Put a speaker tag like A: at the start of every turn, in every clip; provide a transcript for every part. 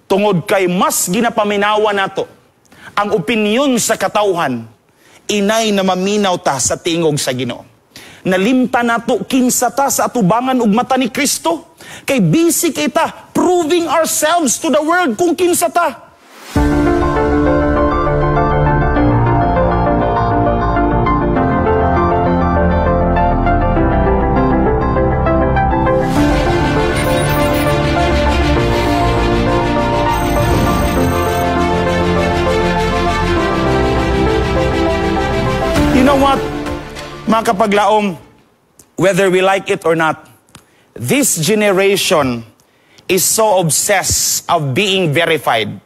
A: Tungod kay mas ginapaminawa nato ang opinyon sa katawhan, inay na maminaw ta sa tingog sa Ginoo. Nalimta nato kinsa ta sa atubangan ug mata ni Kristo. Kay busy kita proving ourselves to the world kung kinsa ta. You know what, mga kapaglaom, whether we like it or not, this generation is so obsessed of being verified.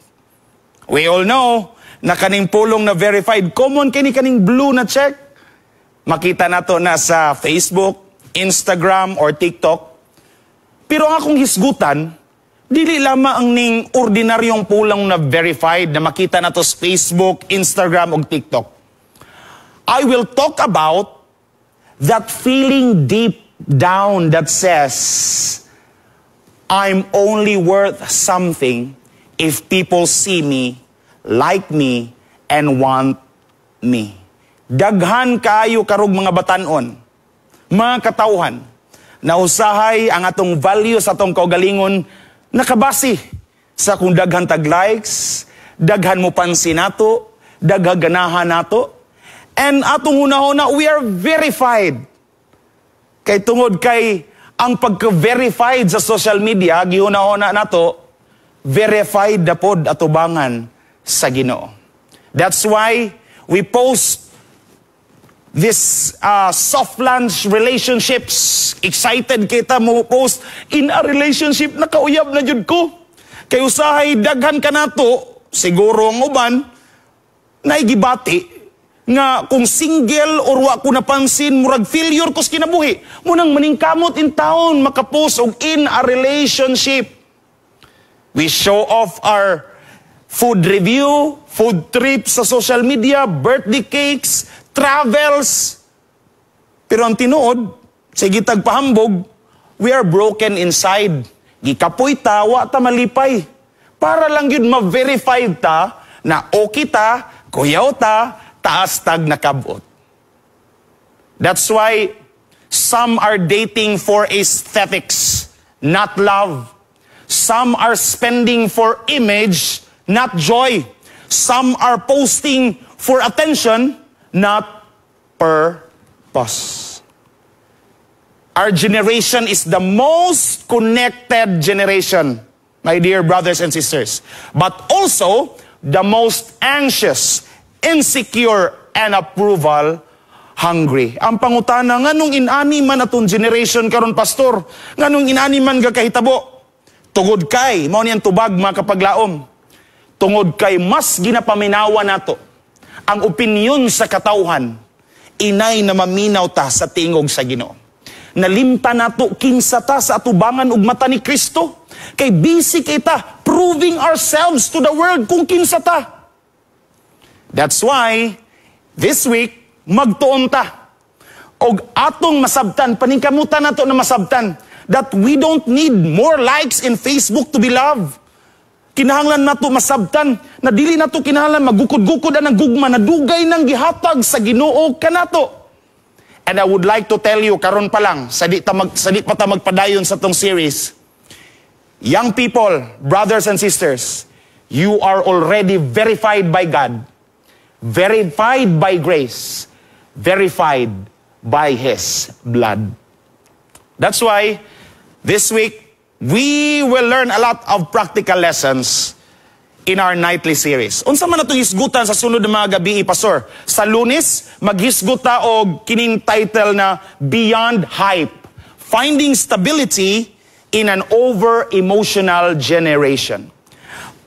A: We all know na kaning pulong na verified, common kini kaning blue na check. Makita nato na sa Facebook, Instagram, or TikTok. Pero ang akong hisgutan, dili lamang ang ning ordinaryong pulang na verified na makita nato sa Facebook, Instagram, ug TikTok. I will talk about that feeling deep down that says, I'm only worth something if people see me, like me, and want me. Daghan kayo karog mga batanon, mga katawhan, na usahay ang atong value sa atong kaugalingon nakabase sa kung daghan tag likes, daghan mo pansin nato, daghan ganahan nato. And atong hunahuna, we are verified. Kay tungod kay ang pagka-verified sa social media, gihunahuna nato, verified na pod atubangan sa Ginoo. That's why we post this soft launch relationships. Excited kita mo post in a relationship, nakauyab na jud ko. Kay usahay daghan ka nato, siguro ang uban, naigibati nga kung single or wa ko napansin, murag failure ko sa kinabuhi. Munang maningkamot in town, makapost og in a relationship. We show off our food review, food trip sa social media, birthday cakes, travels. Pero ang tinuod, sige tagpahambog, we are broken inside. Gikapoy ta, wa ta malipay. Para lang yun ma-verify ta na okay ta, kuyaw ta, taas tag nakabot. That's why some are dating for aesthetics, not love. Some are spending for image, not joy. Some are posting for attention, not purpose. Our generation is the most connected generation, my dear brothers and sisters, but also the most anxious, insecure, and approval hungry. Ang pangutana, nganong inani man atong generation karon, pastor? Nganong inani man gakahitabo? Tungod kay, mao ni ang tubag mga kapaglaom, tungod kay mas ginapaminawa nato ang opinyon sa katawhan, inay na maminaw ta sa tingog sa Ginoo. Nalimta nato kinsa ta sa atubangan ug mata ni Kristo. Kay busy kita proving ourselves to the world kung kinsa ta. That's why, this week, magtuon ta. Og atong masabtan, paningkamutan nato na masabtan, that we don't need more likes in Facebook to be loved. Kinahanglan nato masabtan, na dili nato kinahanglan magukod-gukod ang gugma na dugay nang gihatag sa Ginoo kanato. And I would like to tell you, karon pa lang, sa di pa ta magpadayon sa tong series, young people, brothers and sisters, you are already verified by God, verified by grace, verified by His blood. That's why this week, we will learn a lot of practical lessons in our nightly series. Unsa man atong hisgutan sa sunod na mga gabi, Pastor? Sa Lunes, maghisgot ta og kining title na Beyond Hype, Finding Stability in an Over-Emotional Generation.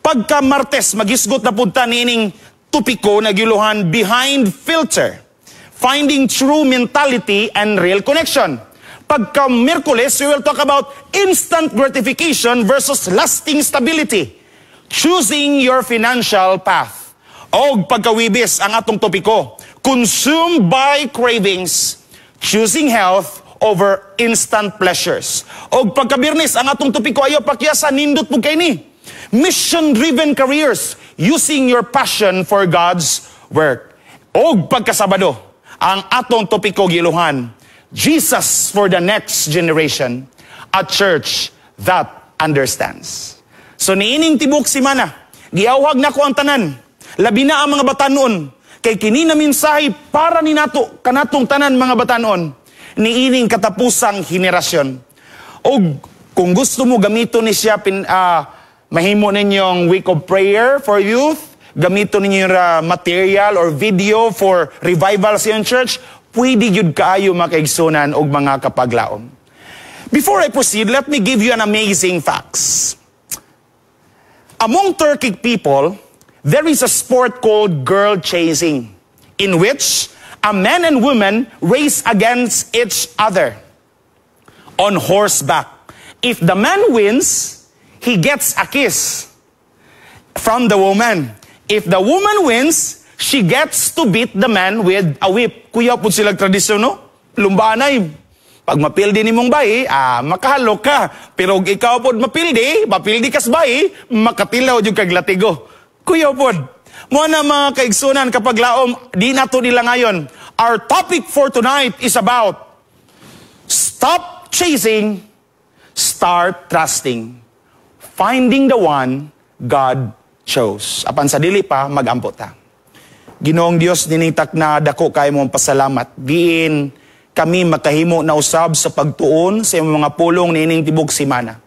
A: Pagka Martes, maghisgot na pud ta niining topiko na giluhan Behind Filter, Finding True Mentality and Real Connection. Pagka Miyerkules, we will talk about instant gratification versus lasting stability, choosing your financial path. Og pagka Huwebes, ang atong topiko, consumed by cravings, choosing health over instant pleasures. Og pagka Biyernes, ang atong topiko ayo pakyasa nindot po kay ni. Mission-driven careers using your passion for God's work. Og pagkasabado, ang atong topiko giluhan, Jesus for the next generation, a church that understands. So niining tibok simana, giawhag nako ang tanan, labi na ang mga batanon, kay kini na mensahe para ni nato kanatong tanan mga batanon, niining katapusang henerasyon. Og kung gusto mo gamito ni siya mahimo ninyong week of prayer for youth, gamito ninyo yung material or video for revival sa iyong church, pwede gyud kaayo, mga kaigsunan og mga kapaglaom. Before I proceed, let me give you an amazing facts. Among Turkic people, there is a sport called girl chasing, in which a man and woman race against each other on horseback. If the man wins, he gets a kiss from the woman. If the woman wins, she gets to beat the man with a whip. Kuyaw po silang tradisyon, no? Lumbaanay. Pag mapildi ni mong bayi, makahalok ka. Pero kung ikaw pod mapildi, mapildi kas bayi, makatilaw yung kag latigo. Kuyaw pod. Mo na, mga kaigsunan, kapaglaom, di nato nila ngayon. Our topic for tonight is about stop chasing, start trusting. Finding the one God chose. Apan sa dili pa, magampo ta. Ginoong Dios, nining takna, dako kaayo mong pasalamat. Diin kami makahimo na usab sa pagtuon sa imong mga pulong niining tibok simana.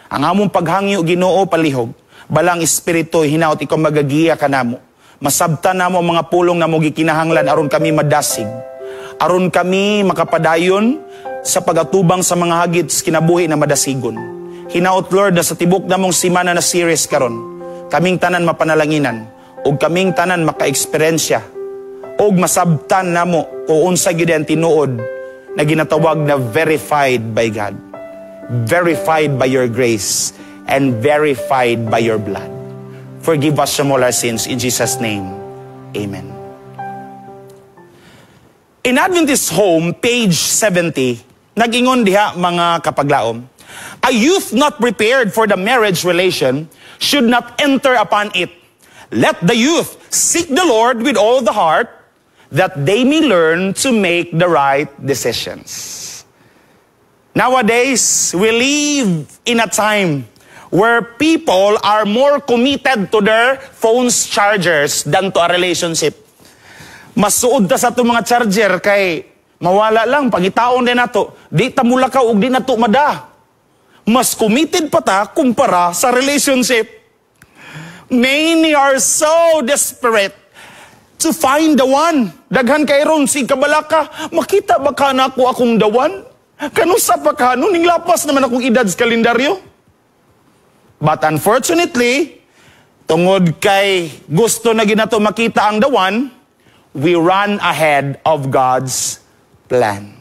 A: Ang among paghangyo, Ginoo, palihog. Balaang Espiritu, hinaot ikaw magagiya kanamo. Masabtan namo ang mga pulong na mo gikinahanglan aron kami madasig. Aron kami makapadayon sa pagatubang sa mga hagit sa kinabuhi na madasigon. Hinaot, Lord, na sa tibok namong simana na series karon, kaming tanan mapanalanginan ug kaming tanan makaeksperyensya ug masabtan namo kung unsa gyud ang tinuod na ginatawag na verified by God. Verified by your grace and verified by your blood. Forgive us from all our sins in Jesus' name. Amen. In Adventist Home, page 70, nag-ingon diha, mga kapaglaom, "A youth not prepared for the marriage relation should not enter upon it. Let the youth seek the Lord with all the heart that they may learn to make the right decisions." Nowadays, we live in a time where people are more committed to their phone's chargers than to a relationship. Masuod ta sa atong mga charger kay mawala lang, pangitaon din nato, di ta mulakaw ug di nato mada. Mas committed pa ta kumpara sa relationship. Many are so desperate to find the one. Daghan kay ron si kabalaka, makita ba ka na ako akong the one? Kanusa pa ka, ning lapas naman akong edad sa kalendaryo. But unfortunately, tungod kay gusto na ginato makita ang the one, we run ahead of God's plan.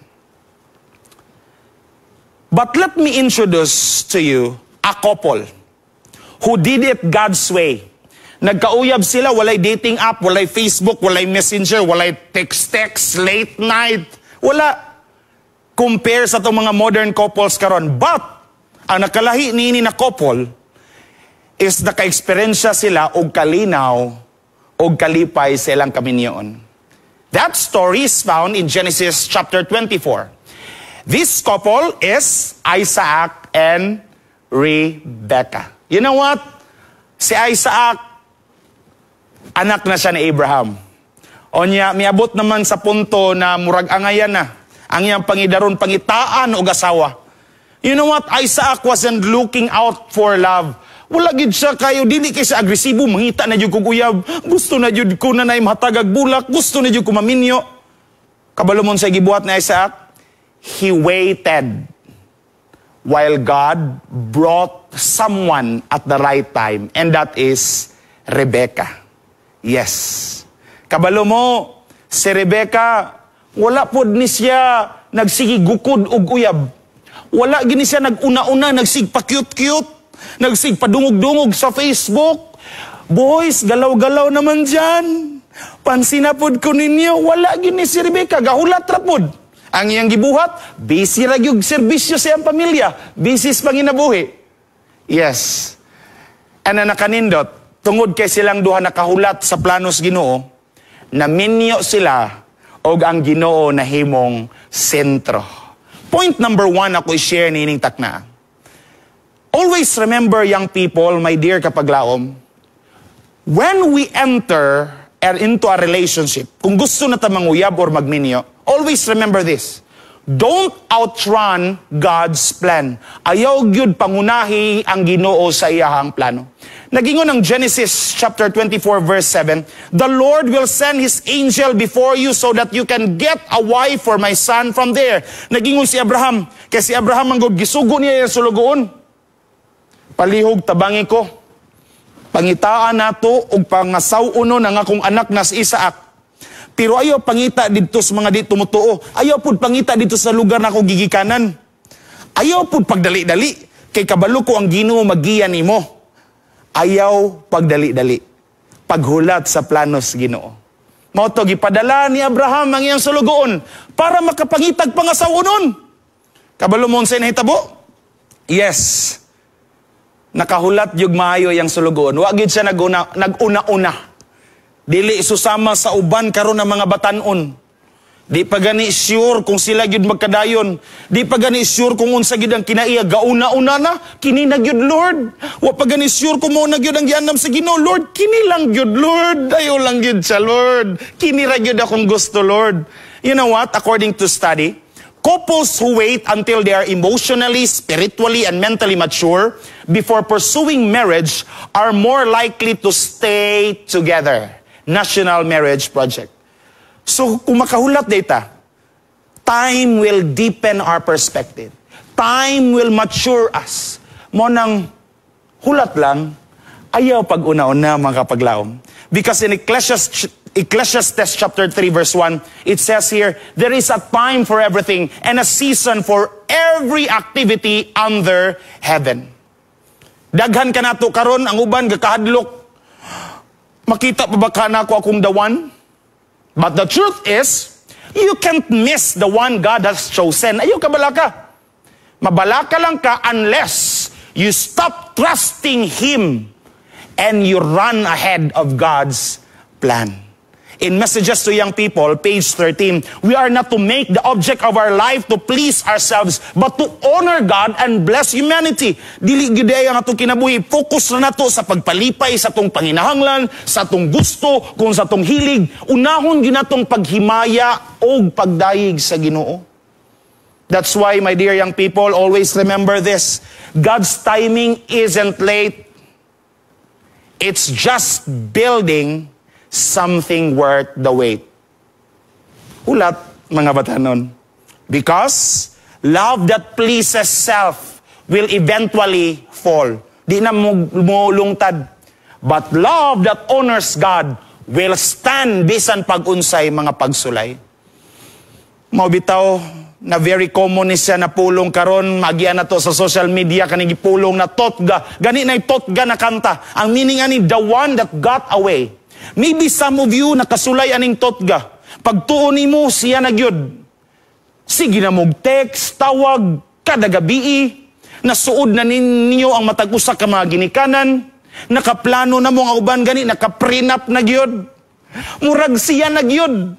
A: But let me introduce to you a couple who did it God's way. Nagkauyab sila, walay dating app, walay Facebook, walay Messenger, walay text-text, late night. Wala. Compare sa itong mga modern couples karon. But ang nakalahi niini na couple is naka-eksperyensya sila og kalinaw og kalipay sa ilang kaminyoon. That story is found in Genesis chapter 24. This couple is Isaac and Rebecca. You know what? Si Isaac, anak na siya ni Abraham. Onya, miabot naman sa punto na murag angayan na ang iyang pangidaron, pangitaan og asawa. You know what? Isaac wasn't looking out for love. Wala gid siya kayo, dili kay siya agresibo, mangita na jud kog uyab, gusto na jud ko na nay mahatagag bulak, gusto na jud ko maminyo. Kabalo mo sa gibuhat ni Isaac? He waited while God brought someone at the right time, and that is Rebecca. Yes. Kabalo mo, si Rebecca, wala pod ni siya nagsige gukod og uyab. Wala gini siya nag-una-una, nagsig pa cute-cute, nagsig padungog-dungog sa Facebook. "Boys, galaw-galaw naman dyan. Pansin na pod ko ninyo." Wala gini si Rebecca, gahulat ra pod. Ang iyang gibuhat, busy ra gyud serbisyo sa iyang pamilya, busy sa panginabuhi. Yes. And na nakanindot, tungod kay silang duha nakahulat sa planos Ginoo, naminyo sila og ang Ginoo nahimong sentro. Point number one ako i-share niining takna. Always remember, young people, my dear kapaglaom, when we enter into a relationship, kung gusto na ta manguyab or magminyo, always remember this. Don't outrun God's plan. Ayaw gyud pangunahi ang Ginoo sa iyahang plano. Nagingon ang Genesis chapter 24 verse 7, "The Lord will send His angel before you so that you can get a wife for my son from there." Nagingon si Abraham, kay si Abraham ang gisugo niya yung sulugoon. "Palihog tabangi ko. Pangitaan nato og pangasaw-onon ang akong anak na si Isaac. Pero ayaw pangita didto sa mga di tumutuo. Ayaw pud pangita didto sa lugar na akong gigikanan. Ayaw pud pagdali-dali. Kay kabalo ko ang Ginoo magiya nimo." Ayaw pagdali-dali. Paghulat sa planos Ginoo. Mao to gipadala ni Abraham ang iyang sulugoon para makapangitag pangasaw-onon. Kabalo mo unsay nahitabo? Yes. Nakahulat yug maayo yang sulugoon. Wa gyud siya naguna, nag-una-una. Dili susama sa uban karon ng mga batanon. Di pa gani sure kung sila gyud magkadayon. Di pa gani sure kung unsa gyud ang kinaiya, gauna-una na kini na gyud, Lord. Wa pa gani sure kung mao na gyud ang giandam sa Ginoo, Lord. Kini lang gyud, Lord. Ayo lang gyud siya, Lord. Kini ra gyud akong gusto, Lord. You know what? According to study, couples who wait until they are emotionally, spiritually, and mentally mature before pursuing marriage are more likely to stay together. National Marriage Project. So, kung makahulat data, time will deepen our perspective. Time will mature us. Mao nang hulat lang, ayaw pag una-una, mga kapaglaom. Because in Ecclesiastes chapter 3 verse 1, it says here, "There is a time for everything and a season for every activity under heaven." Daghan ka nato karon, ang uban gakahadlok. Makita pa ba ka nako akong the one? But the truth is, you can't miss the one God has chosen. Ayaw ka balaka. Mabalaka lang ka unless you stop trusting Him and you run ahead of God's plan. In Messages to Young People, page 13, we are not to make the object of our life to please ourselves, but to honor God and bless humanity. Dili gyud ang atong kinabuhi. Focus na nato sa pagpalipay sa atong panginahanglan, sa atong gusto, kung sa atong hilig. Unahon gyud natong paghimaya og pagdayeg sa Ginoo. That's why, my dear young people, always remember this. God's timing isn't late. It's just building something worth the wait. Hulat, mga batanon. Because love that pleases self will eventually fall. Di na mo lungtad. But love that honors God will stand bisan pag-unsay mga pagsulay. Mao bitaw na very common ni siya na pulong karon, magian na to sa social media, kaning gipulong na totga. Gani na totga na kanta. Ang meaning ani, the one that got away. Maybe some of you nakasulay aning totga. Pagtuon nimo, siya na gyud. Sige na mog text, tawag kada gabi. Nasuod na ninyo ang matag usa ka mga ginikanan. Nakaplano na mo nga uban gani, naka-prenup na gyud. Murag siya na gyud.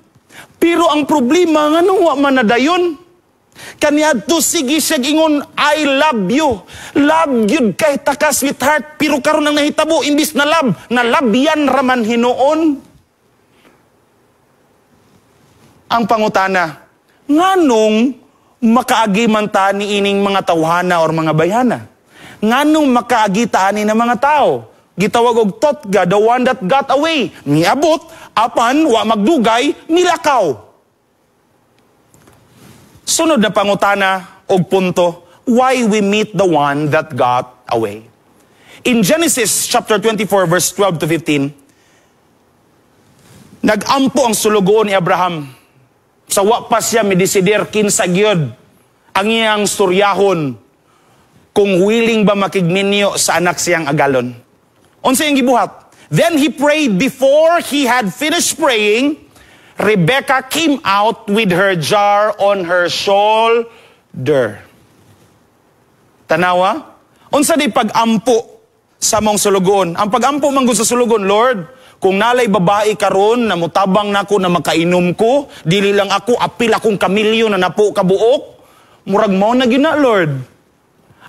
A: Pero ang problema, nganong wa man nadayon? Kaniadto sige siya ingon, "I love you." Love gyud kay taka, sweetheart, pero karon ang nahitabo, imbis na love, nalabyan raman hinuon. Ang pangutana, nganong makaagi man ta ni ining mga tawhana or mga bayhana? Nganong makaagi ta ani ng mga tao? Gitawag og totga, the one that got away. Miabot, apan wa magdugay, milakaw. Sunod na pangutana og punto, why we meet the one that got away. In Genesis chapter 24 verse 12 to 15, nagampo ang sulugoon ni Abraham. Sa wa pa siya midesider kinsa gyud ang iyang storyahon, kung willing ba makigminyo sa anak siyang agalon. Unsa iyang gibuhat? Then he prayed. Before he had finished praying, Rebecca came out with her jar on her shoulder. Tanawa? Unsa di pag-ampo? Sa among sulugoon. Ang pagampo man sa sulugoon, "Lord, kung nalay babae karon na mutabang nako na makainom ko, dili lang ako, apil akong kamilyo na napo kabuok, murag mao na gyud na, Lord."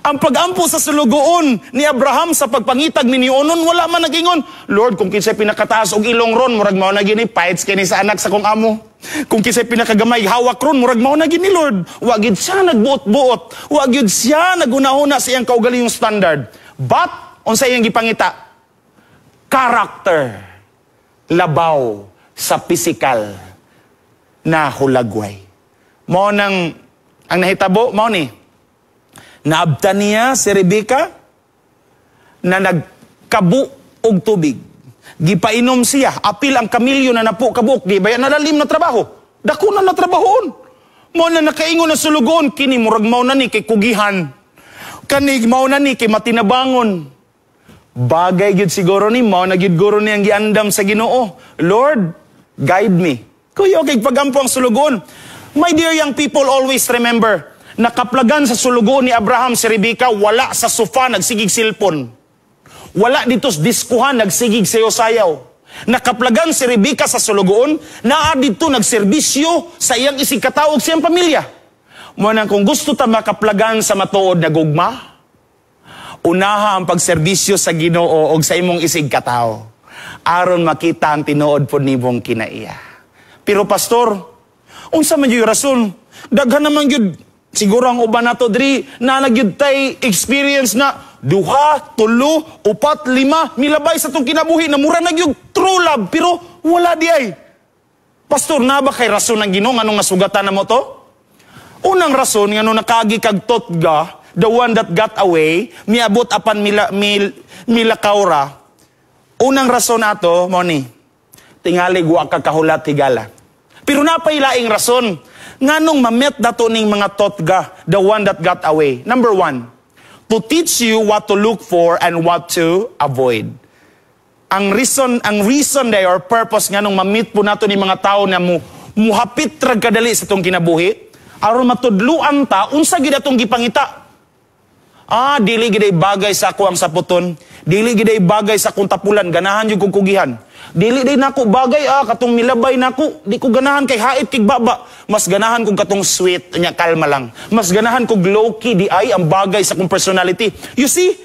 A: Ang pagampo sa sulugoon ni Abraham sa pagpangitag minyonon, wala man nagingon, "Lord, kung kinsay pinakataas og ilong ron, murag mao na gyud ni, fights kini sa anak sa kong amo. Kung kinsay pinakagamay hawak ron, murag mao na gyud ni, Lord." Wa gyud siya nagbuot-buot. Wa gyud siya naghuna-huna sa iyang kaugalingong standard. But, unsa iyang gipangita? Character. Labaw sa physical na hulagway. Mao nang ang nahitabo, mao ni, naabtan niya si Rebecca na nagkabu og tubig. Gipainom siya, apil ang kamilyo na napo kabuok, di ba nalalim na trabaho? Dako na na trabahoon. Mao na nakaingon na sulugoon, "Kini murag mao na ni kay kugihan. Kani mao na ni kay matinabangon. Bagay gyud siguro ni, mao na gyud guro ni ang giandam sa Ginoo. Lord, guide me." Kuya, okay, pagampo ang sulugoon. My dear young people, always remember, nakaplagan sa sulugoon ni Abraham si Rebecca, wala sa sofa nagsigig cellphone. Wala dito sa diskuhan nagsigig sayo-sayaw. Nakaplagan si Rebecca sa sulugoon, naa dito nagserbisyo sa iyang isig katawo sa iyang pamilya. Mao nang kung gusto ta makaplagan sa matuod na gugma, unaha ang pagserbisyo sa Ginoo og sa imong isig katawo, aron makita ang tinuod pod nimong kinaiya. "Pero pastor, unsa man yung rason? Daghan naman gyud siguro ang uban nato diri na nagyud tay experience na duha, tulo, upat, lima milabay sa tong kinabuhi na mura na gyud true love, pero wala di ay. Pastor, na ba kay rason ng Ginoo nganong nasugatan na mo to?" Unang rason ngano nakaagi kag totga, the one that got away, miabot apan mila, mil, milakaw ra. Unang rason ato, mao ni, tingali wa ka kahulat higala. Pero napay laing rason nganong ma-meet dato ning mga totga, the one that got away. Number one, to teach you what to look for and what to avoid. Ang reason day or purpose nganong ma-meet po nato ni mga tao na mo muhapit ra kadali sa tong kinabuhi, aron matudluan ta unsa gid atong gipangita. "Ah, dili gid bagay sa ako ang saputon. Dili gid bagay sa akong tapulan, ganahan jud kog kugihan. Dili day nako bagay katong milabay nako, di ko ganahan kay hait kig baba. Mas ganahan kog katong sweet nya kalma lang. Mas ganahan kog low key, di ay ang bagay sa akong personality." You see,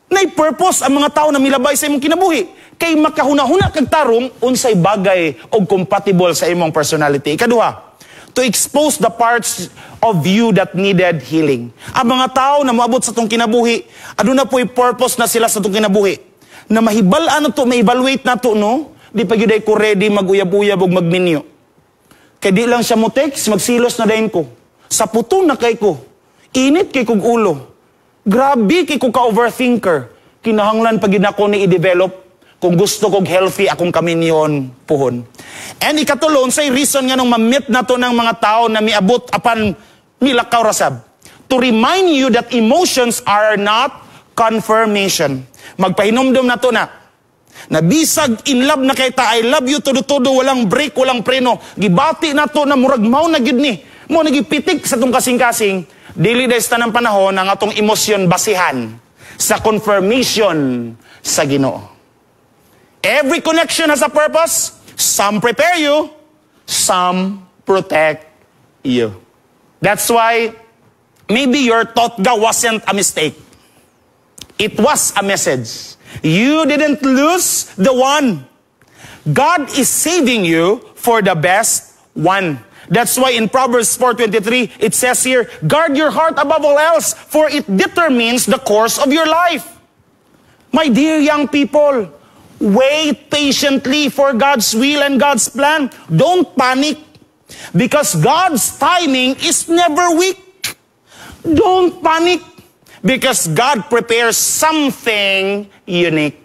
A: nay purpose ang mga tao na milabay sa imong kinabuhi. Kay makahuna-huna kag tarong unsay bagay og compatible sa imong personality. Ikaduha, to expose the parts of you that needed healing. Ang mga tao na moabot sa tong kinabuhi, aduna po'y purpose na sila sa tong kinabuhi. Na mahibal-an na to, ma-evaluate na to, no? "Di pa gyud ko ready maguyab-uyab og magminyo. Kay di lang siya mo text, magsilos na dayon ko. Saputon na kay ko. Init kay kog ulo. Grabe kay ko ka-overthinker. Kinahanglan pa gyud nako ni i-develop kung gusto kog healthy akong kaminyon puhon." And ikatulo, unsay reason nga nung ma-meet na to ng mga tao na miabot apan milakaw rasab? To remind you that emotions are not confirmation. Magpahinumdum na to na bisag in love na kay ta, I love you todo-todo, walang break, walang preno. Gibati na to na murag mao na gyud ni. Mo nagipitik sa tong kasing-kasing, dili dahil sa tanang panahon ang atong emosyon basihan sa confirmation sa Ginoo. Every connection has a purpose. Some prepare you, some protect you. That's why maybe your totga wasn't a mistake. It was a message. You didn't lose the one. God is saving you for the best one. That's why in Proverbs 4:23, it says here, "Guard your heart above all else, for it determines the course of your life." My dear young people, wait patiently for God's will and God's plan. Don't panic because God's timing is never weak. Don't panic because God prepares something unique.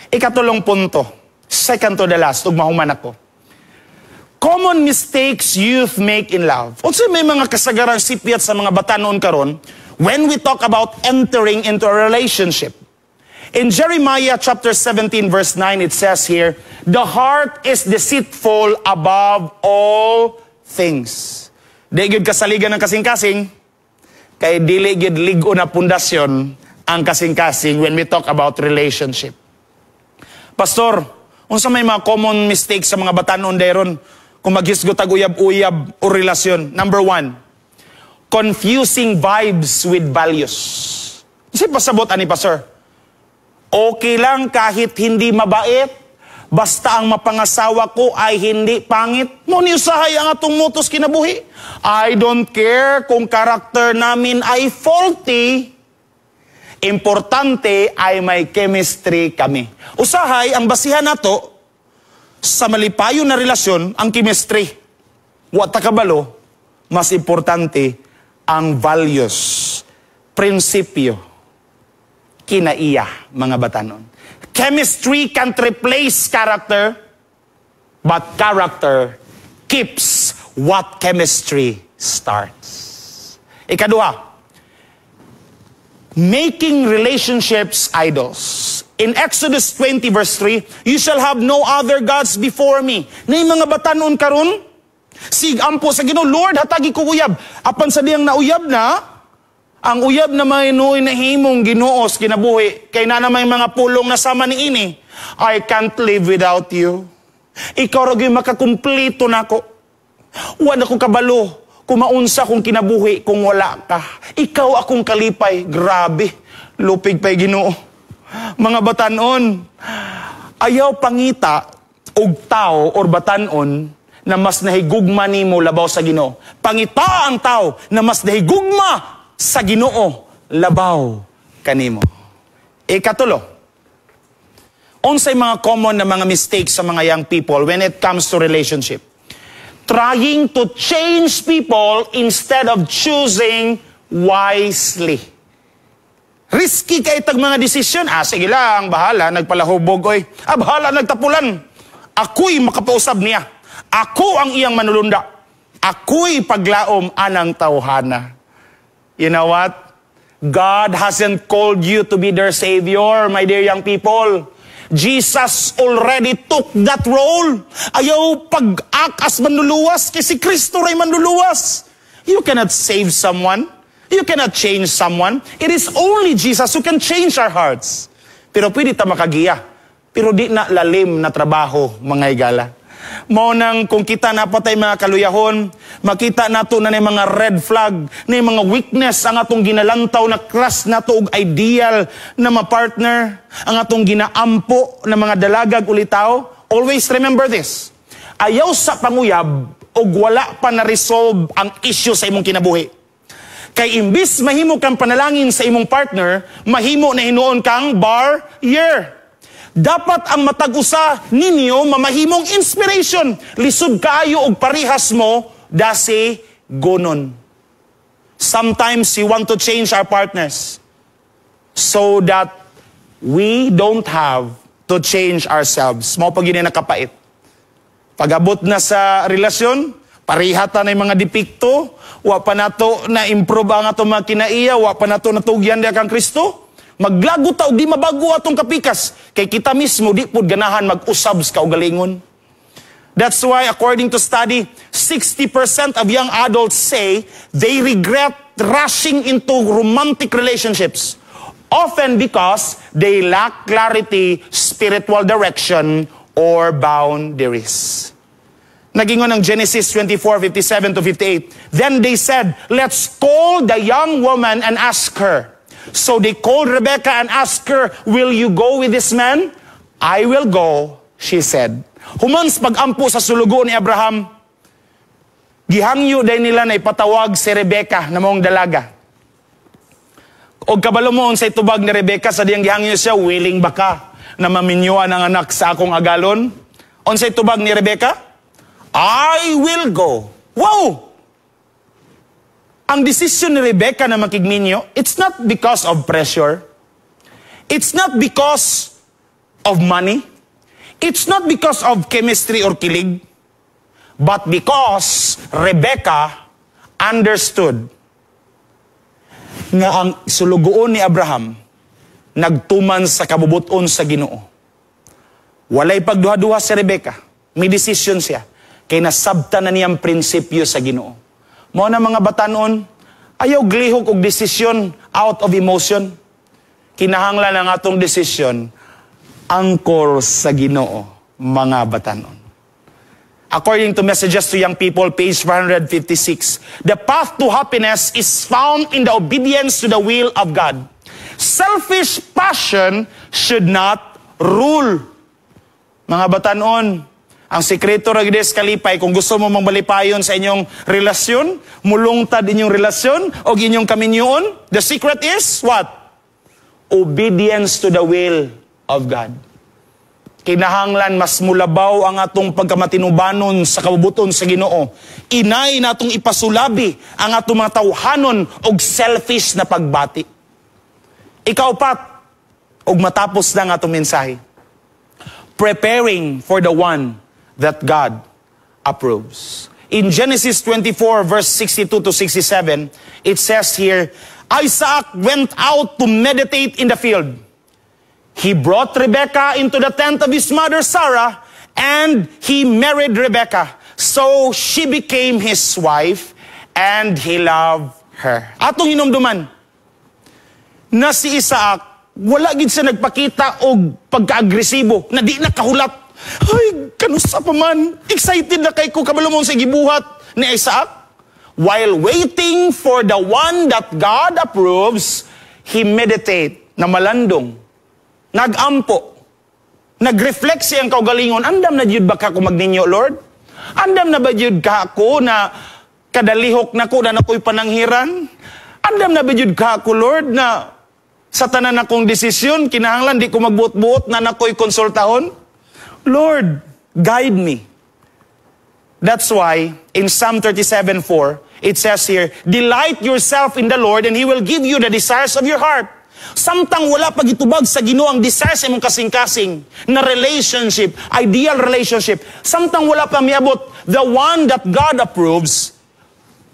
A: Ikatulong punto, second to the last, ug mahuman ako. Common mistakes youth make in love. Unsa may mga kasagarang sipyat sa mga batanon karon when we talk about entering into a relationship? In Jeremiah chapter 17 verse 9, it says here, "The heart is deceitful above all things." Di gyud kasaligan ng kasing-kasing kay dili gyud lig-on na pundasyon Ang kasing-kasing when we talk about relationship. Pastor, unsa may mga common mistakes sa mga batanon dayron kung maghisgot tag uyab-uyab o relasyon? Number one, confusing vibes with values. Kasi pasabot ani, Pastor. Okay lang kahit hindi mabait, basta ang mapangasawa ko ay hindi pangit. Mao ni usahay ang atong motos kinabuhi. I don't care kung karakter namin ay faulty. Importante ay may chemistry kami. Usahay, ang basihan nato sa malipayon na relasyon, ang chemistry. Wa ta kabalo, mas importante ang values, prinsipyo, kinaiya, mga batanon. Chemistry can't replace character, but character keeps what chemistry starts. Ikaduha, making relationships idols. In Exodus 20 verse 3, "You shall have no other gods before me." Nay mga batanon karon, sig ampo sa Ginoo, "Lord, hatagi ko uyab." Apan sa diyang nauyab na, ang uyab na may nuoy nahimong Ginoo sa kinabuhi, kay na may mga pulong na sama ni ini, "I can't live without you. Ikaw ra gyud makakumpleto nako. Wala ko kabalo kung maunsa kong kinabuhi kung wala ka. Ikaw akong kalipay." Grabe, lupig pa'y Ginoo. Mga batanon, ayaw pangita og tao or batanon na mas nahigugma nimo labaw sa Ginoo. Pangita ang tao na mas nahigugma sa Ginoo labaw kanimo. Ikatulo, unsay mga common na mga mistakes sa mga young people when it comes to relationship? Trying to change people instead of choosing wisely. Risky kay tag mga desisyon. "Ah, sige lang, bahala, nagpalahubog, oy. Ah, bahala, nagtapulan. Ako'y makapausab niya. Ako ang iyang manulunda. Ako'y paglaom anang tawhana." You know what? God hasn't called you to be their savior, my dear young people. Jesus already took that role. Ayaw pag-act as manluluwas, kasi Kristo ray manluluwas. You cannot save someone. You cannot change someone. It is only Jesus who can change our hearts. Pero pwede ta makagiya. Pero di na lalim na trabaho, mga higala. Mao nang kung kita napatay mga kaluyahon, makita nato na mga red flag, na mga weakness ang atong ginalantaw na crush nato og ideal na ma-partner, ang atong ginaampo na mga dalagag ulitaw. Always remember this. Ayaw sa panguyab og wala pa na-resolve ang issue sa imong kinabuhi. Kay imbis mahimo kang panalangin sa imong partner, mahimo na hinuon kang barrier. Dapat ang matag usa ninyo mamahimong inspiration. Lisod kaayo og parihas mo dasi gonon. Sometimes we want to change our partners so that we don't have to change ourselves. Mao pag nakapait. Pag-abot na sa relasyon, parihata na yung mga depekto, wa pa nato na improve ang atong mga kinaiya, wa pa nato natugyan diya kang Kristo. Maglago ta og di mabago atong kapikas kay kita mismo di pud ganahan mag-usab sa kaugalingon. That's why, according to study, 60% of young adults say they regret rushing into romantic relationships, often because they lack clarity, spiritual direction, or boundaries. Nagingon ng Genesis 24:57 to 58. "Then they said, 'Let's call the young woman and ask her.' So they called Rebecca and asked her, 'Will you go with this man?' 'I will go,' she said." Humans pag-ampo sa sulugo ni Abraham, gihangyo day nila na ipatawag si Rebecca na maong dalaga. Og kabalo mo unsay tubag ni Rebecca sa diyang gihangyo siya, "Willing ba ka na maminyuan ang anak sa akong agalon?" Unsay tubag ni Rebecca? "I will go." Wow! Ang desisyon ni Rebecca na makigminyo, it's not because of pressure. It's not because of money. It's not because of chemistry or kilig. But because Rebecca understood nga ang sulugoon ni Abraham nagtuman sa kabubuton sa Ginoo. Walay pagduha-duha si Rebecca. May decision siya. Kay nasabta na niyang prinsipyo sa Ginoo. Mao na, mga batanon, ayaw glihok og desisyon out of emotion. Kinahanglan ang atong desisyon angkor sa Ginoo, mga batanon. According to Messages to Young People, page 456, the path to happiness is found in the obedience to the will of God. Selfish passion should not rule. Mga batanon, ang sikreto ra gyud kalipay, kung gusto mo malipayon sa inyong relasyon, mulungtad inyong relasyon o inyong kaminyoon, the secret is what? Obedience to the will of God. Kinahanglan mas mulabaw ang atong pagkamatinubanon sa kabubuton sa Ginoo. Inay natong ipasulabi ang atong mga tawhanon og selfish na pagbati. Ikaupat, og matapos na ang atong mensahe. Preparing for the one that God approves. In Genesis 24 verse 62 to 67, it says here, "Isaac went out to meditate in the field. He brought Rebekah into the tent of his mother Sarah, and he married Rebekah. So she became his wife, and he loved her." Atong hinumduman na si Isaac, wala gyud siya nagpakita og pagka-agresibo, na di na kahulat. Ay, kanusa pa man. Excited na kay ko, kabalo mo sa gibuhat ni Isaac. While waiting for the one that God approves, he meditate na malandong, nagampo, nagreflect siyang kaugalingon, "Andam na jud ba ka ko magninyo, Lord? Andam na ba jud ka ako na kadalihok na ko na nako'y pananghiran? Andam na ba jud ka ako, Lord, na sa tanan akong desisyon, kinahanglan di ko magbuot-buot na nako'y konsultahon? Lord, guide me." That's why in Psalm 37:4, it says here, "Delight yourself in the Lord and He will give you the desires of your heart." Samtang wala pa gitubag sa Ginoo ang desire sa imong kasing-kasing na relationship, ideal relationship, samtang wala pa miabot the one that God approves,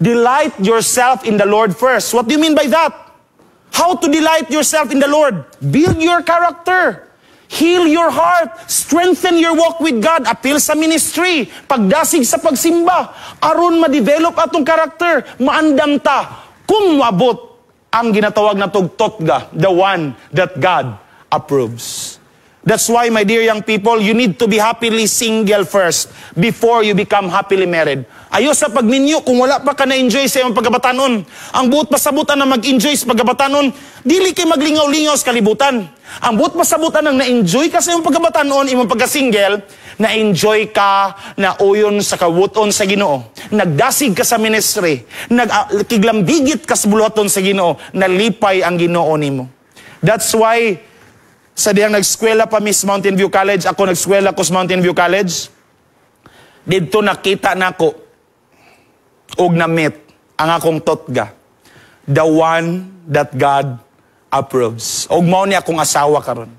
A: delight yourself in the Lord first. What do you mean by that? How to delight yourself in the Lord? Build your character. Heal your heart. Strengthen your walk with God. Apil sa ministry. Pagdasig sa pagsimba. Aron ma-develop atong karakter. Maandam ta kung mabot ang ginatawag na tugtotga, the one that God approves. That's why, my dear young people, you need to be happily single first before you become happily married. Ayo sa pagminyo kung wala pa ka na-enjoy sa iyong pagkabatanon. Ang buot pasabutan na mag-enjoy sa pagkabatanon, dili kay maglingaw-lingaw sa kalibutan. Ang buot pasabutan ng na-enjoy ka sa iyong pagkabatanon, imong pagka-single, na-enjoy ka na uyon sa kabubuton sa Ginoo. Nagdasig ka sa ministry, nagkiglambigit ka sa buluhaton sa Ginoo, nalipay ang Ginoo nimo. That's why sa diyang nagskwela pa mi sa Mountain View College, ako nagskwela ko sa Mountain View College, didto nakita nako og na-meet ang akong totga. The one that God approves. Og mao ni akong asawa karon.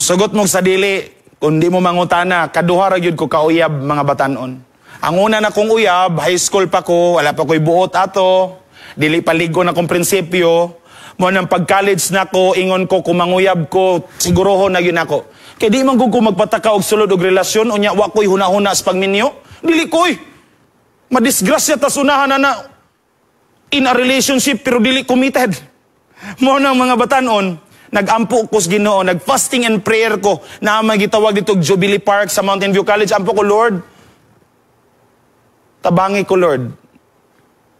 A: Sugot mo sa dili, kung di mo mangutana, kaduha ra gyud ko kauyab, mga batanon. Ang una na kong uyab, high school pa ko, wala pa ko'y buot ato, dili pa ligo na kong prinsipyo. Mo nang pag-college na ko, ingon ko, kung manguyab ko, sigurohon na gyud nako. Kay di man ko magpataka og sulod og relasyon, unya wa ko'y huna-huna sa pagminyo. Dili ko'y. Madisgrasya tas unahan na na in a relationship pero dili committed. Mo nang, mga batanon, nagampo ko sa Ginoo, nag-fasting and prayer ko na may gitawag dito Jubilee Park sa Mountain View College. Ampo ko, "Lord, tabangi ko, Lord,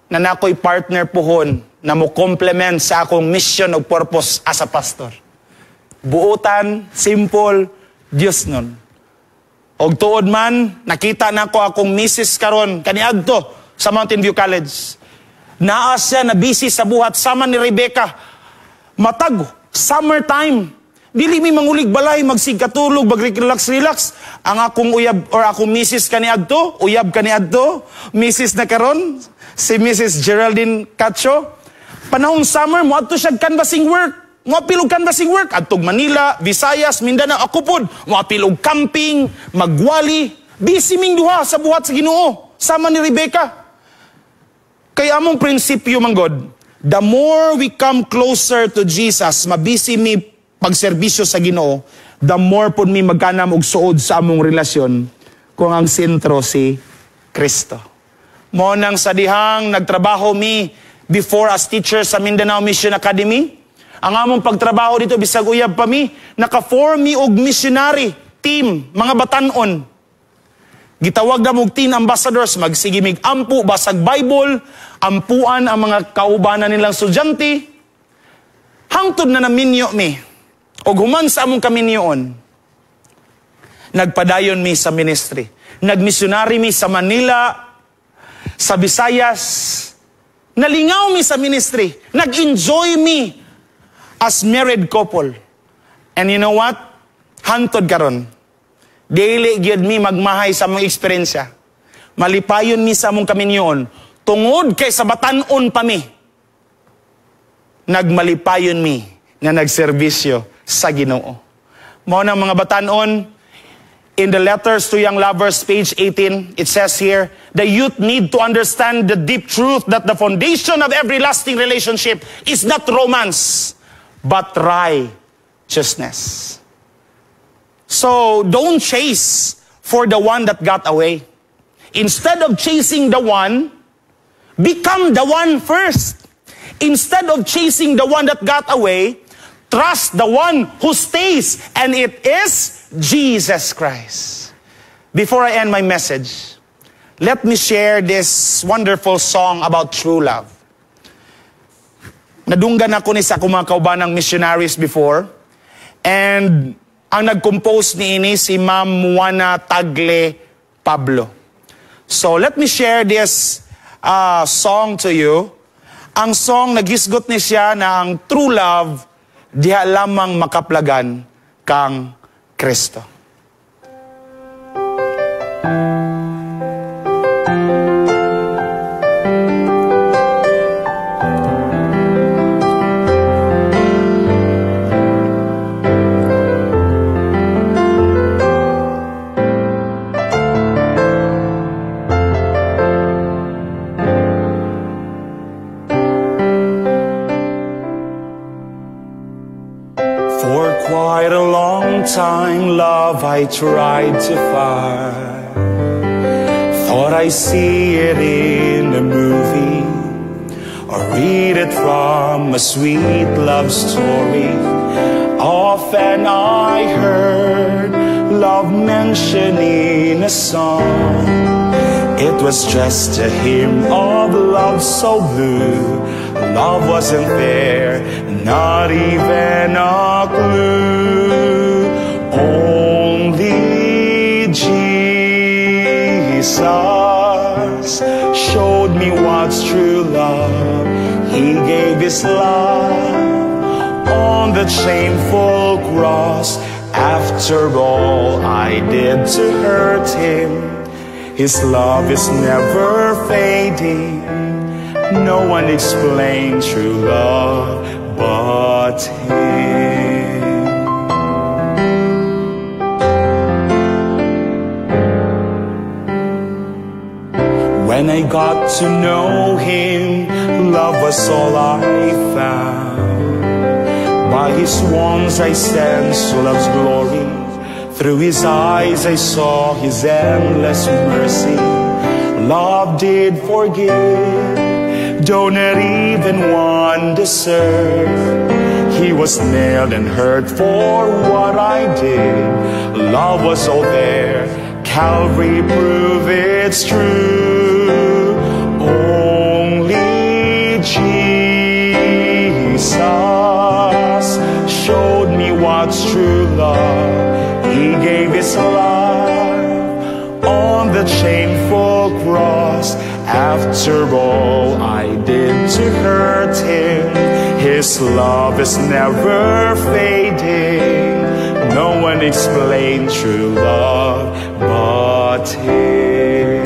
A: na nako'y partner puhon na mo complement sa akong mission o purpose as a pastor." Buotan, simple, Diyos nun. Og tuod man, nakita na ko akong misis karon kaniadto sa Mountain View College. Naa siya na busy sa buhat sama ni Rebecca. Matag summertime. Dili mi mangulig balay, magsigkatulog, mag-relax relax. Ang akong uyab or akong misis kaniadto, uyab kaniadto, misis na karon, si Mrs. Geraldine Cacho. Panahon summer, moadto siya canvassing work. Moapil og canvassing work adtog Manila, Visayas, Mindanao, ako pod. Moapil og camping, magwali. Busy ming duha sa buhat sa Ginoo sama ni Rebecca. Kay among prinsipyo man god, the more we come closer to Jesus, mabisi mi pagserbisyo sa Ginoo, the more pud mi magkanam og suod sa among relasyon kung ang sentro si Kristo. Mo nang sa dihang nagtrabaho mi before as teacher sa Mindanao Mission Academy, Ang among pagtrabaho dito, bisag uyab pa mi, naka-form mi og missionary team, mga batanon. Gitawag na mog teen ambassadors, magsige mig ampo, basag Bible, ampuan ang mga kaubanan nilang estudyante. Hangtod na naminyo mi, og human sa among kaminyoon, nagpadayon mi sa ministry. Nagmisyonary mi sa Manila, sa Visayas. Nalingaw mi sa ministry. Nag-enjoy mi as married couple. And you know what? Hantod karon, dili gyud mi magmahay sa among eksperyensya. Malipayon mi sa among kaminyoon tungod kay sa batan-on pa mi, nagmalipayon mi nga nagserbisyo sa Ginoo. Mao na, mga batanon, in the Letters to Young Lovers, page 18, it says here, "The youth need to understand the deep truth that the foundation of every lasting relationship is not romance, but righteousness." So, don't chase for the one that got away. Instead of chasing the one, become the one first. Instead of chasing the one that got away, trust the one who stays, and it is Jesus Christ. Before I end my message, let me share this wonderful song about true love. Nadunggan ako ni sa akong mga kaubanang missionaries before, and ang nag-compose ni ini si Ma'am Juana Tagle Pablo. So let me share this song to you. Ang song, nagisgot ni siya na ang true love diha lamang makaplagan kang Kristo. For quite a long time, love I tried to find. Thought I see it in a movie or read it from a sweet love story. Often I heard love mentioned in a song. It was just a hymn of love so blue. Love wasn't there, not even a clue. Only Jesus showed me what's true love. He gave his life on the shameful cross. After all I did to hurt him, his love is never fading. No one explained true love but him. When I got to know him, love was all I found. By his wounds I sensed love's glory. Through his eyes I saw his endless mercy. Love did forgive, though not even one deserved. He was nailed and hurt for what I did. Love was all there. Calvary proved it's true. Only Jesus showed me what's true love. He gave his life on the shameful cross. After all I did to hurt him, his love is never fading. No one explained true love but him.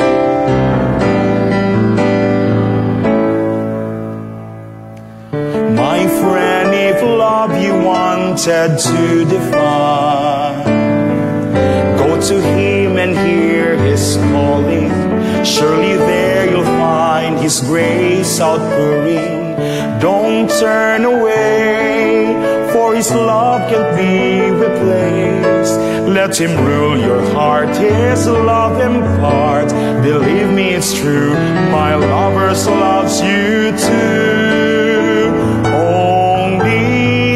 A: My friend, if love you wanted to define, go to him and hear his calling. Surely there you'll find his grace outpouring. Don't turn away, for his love can't be replaced. Let him rule your heart, his love impart. Believe me, it's true, my lover loves you too. Only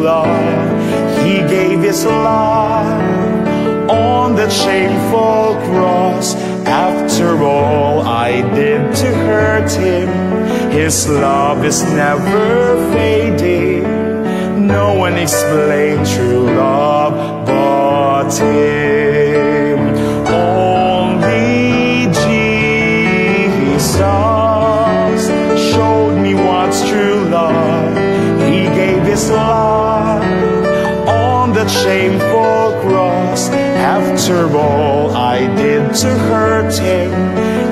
A: love. He gave His life on that shameful cross. After all I did to hurt Him, His love is never fading. No one explained true love but Him. Only Jesus showed me what's true love. He gave His life on that shameful cross. After all I did to hurt Him,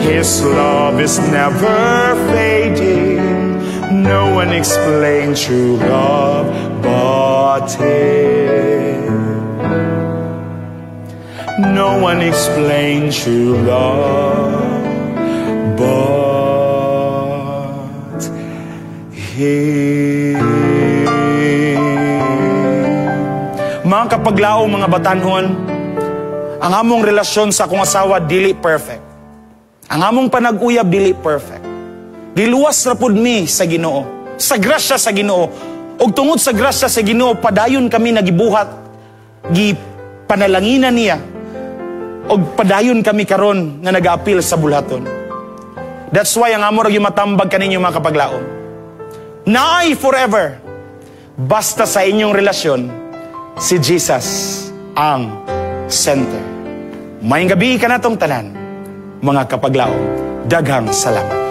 A: His love is never fading. No one explained true love but Him. No one explained true love but Him. Mga kapaglaom, mga batanon, ang among relasyon sa akong asawa dili perfect. Ang among panag-uyab dili perfect. Giluwas ra pud mi sa Ginoo. Sa grasya sa Ginoo. Ug tungod sa grasya sa Ginoo, padayon kami nagibuhat, gipanalanginan niya. Ug padayon kami karon nga nagaapil sa bulhaton. That's why ang amo ra gyud matambag kaninyo, mga kapaglaom. Naay forever. Basta sa inyong relasyon, si Jesus ang center. Maayong gabii kanatong tanan, mga kapaglaom. Daghang salamat.